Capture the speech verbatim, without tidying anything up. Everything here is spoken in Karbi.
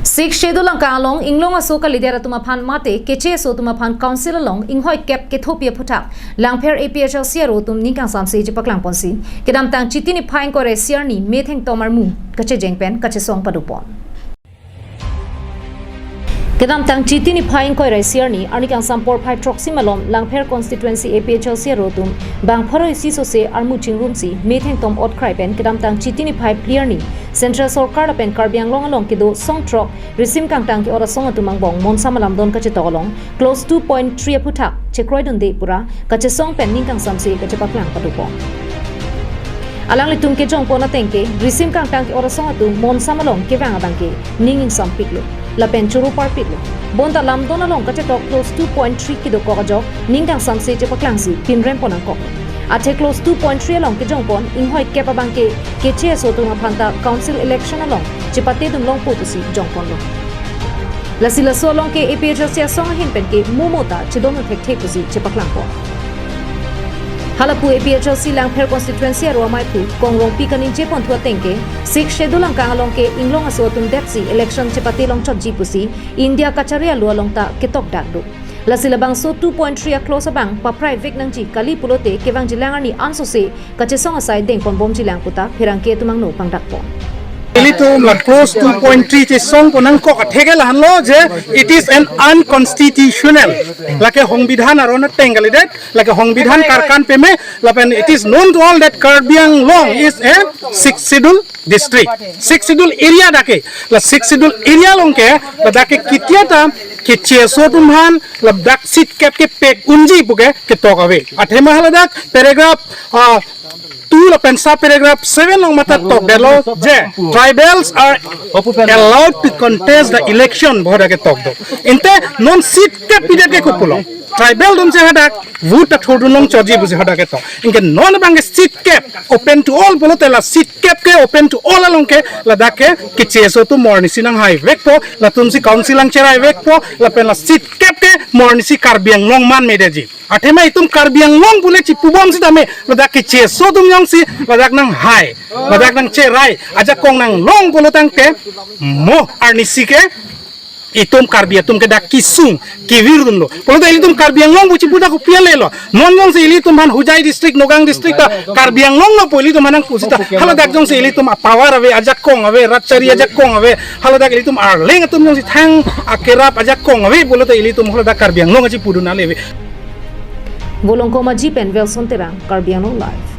Sixth Schedule angkang along inglong aso kalidet atum aphan mate keche aso atum aphan Council along inghoi kep kethopi aphuthak Langpher A P H L C aro atum ning kangsamse chepaklang ponsi, kedamtang Chiti niphai ingkoi ra isi arni methengtom armu kachejeng pen kachesong padopon. Kedamtang Chiti niphai ingkoi ra isi arni arni kangsam porphai throksi malom Langpher constituency A P H L C aro atum bang pharo isi sose armu chingrumsi methengtom otkrai pen kedamtang Chiti niphai phli arni Central Sorkar lapen Karbi Anglong along kedo song throk risim kangtang ke-ot asong atum angbong monsam alamdon kachetok along clause two point three aphuthak chekroidunde pu ra kachesong pen ning kangsamse kachepaklang padopon. Alanglitum kejongpon ateng ke risim kangtang ke-ot asong atum monsam along kevang abang ke ning ingsampiklo lapen choro parpiklo. Bonta lamdon along kachetok clause two point three kedokok ajok ning kangsamse chepaklangsi pinrem pon nangkok. Athe clause two point three along kejongpon inghoi kep abang ke keche aso atum aphan ta Council election along chepatedun longpo pusi jongponlo. Lasi laso along ke A P H L C asong ahin pen ke momo ta chedon thekthe pusi chepaklangpon. Halapu A P H L C Langpher constituency aro amaiphu Kong Rongpi kaningje ponthu ateng ke Sixth Schedule angkang along ke inglong aso atum detsi election chepate longchotji pusi India kachari alo along ta ketokdak do. Lasi labangso two point three a clause abang paprai vek nangji kali pulote kevangjilang arni ansose kachesong asai dengponbomjilang puta pherangke atum angno pangdakpon. Ilitum la clause two point three chesongpon nangkok atheke lahenlo je it is an unconstitutional. Lake hongbidhan aron ateng kalidet, lake hongbidhan karkan peme, lapen it is known to all that Karbi Anglong is a Sixth Schedule district, Sixth Schedule area dak ke. La Sixth Schedule area along ke, ladak ke ketia ta keche aso atum aphan ladak seat kep kepek unji puke ketok ave. Athema haladak paragraph, ah, two lapen sub paragraph seven along matha tokdetlo je tribals are allowed to contest the election pu hadak ketok do. Ante non seat kep pidet ke kopulo. Tribal atum si hadak vote ta thurdun longchotji pusi hadak ketok. Anke non abang ke seat kep open to all pulote la seat kep ke open to all along ke ladak ke keche aso atum mo arnisi nanghai vekpo, latum si Council along cherai vekpo, lapen la seat kep ke mo arnisi Karbi Anglong man medeji. Athema itum Karbi Anglong pule chipubom sitame ladak keche aso atum jongsi ladak nanghai, ladak nangcherai, ajakong nanglong pulo tangte mo arnisi ke itum Karbi atum ke dak kesung kevirdunlo. Pulote ilitum Karbi Anglong pu chipu dak kopi ale lo. Non jongsi ilitum aphan Hojai district, Nagaon district ta Karbi Anglong lo pu ilitum aphan nangpu sita. Haladak jongsi ilitum a-power ave, ajakong ave, rat chari ajakong ave, haladak ilitum arleng atum jongsi thang akerap ajakong ave pulote ilitum haladak Karbi Anglong chipudun ale ave. Volongkom Aji pen Wilson Terang, Karbi Anglong Live.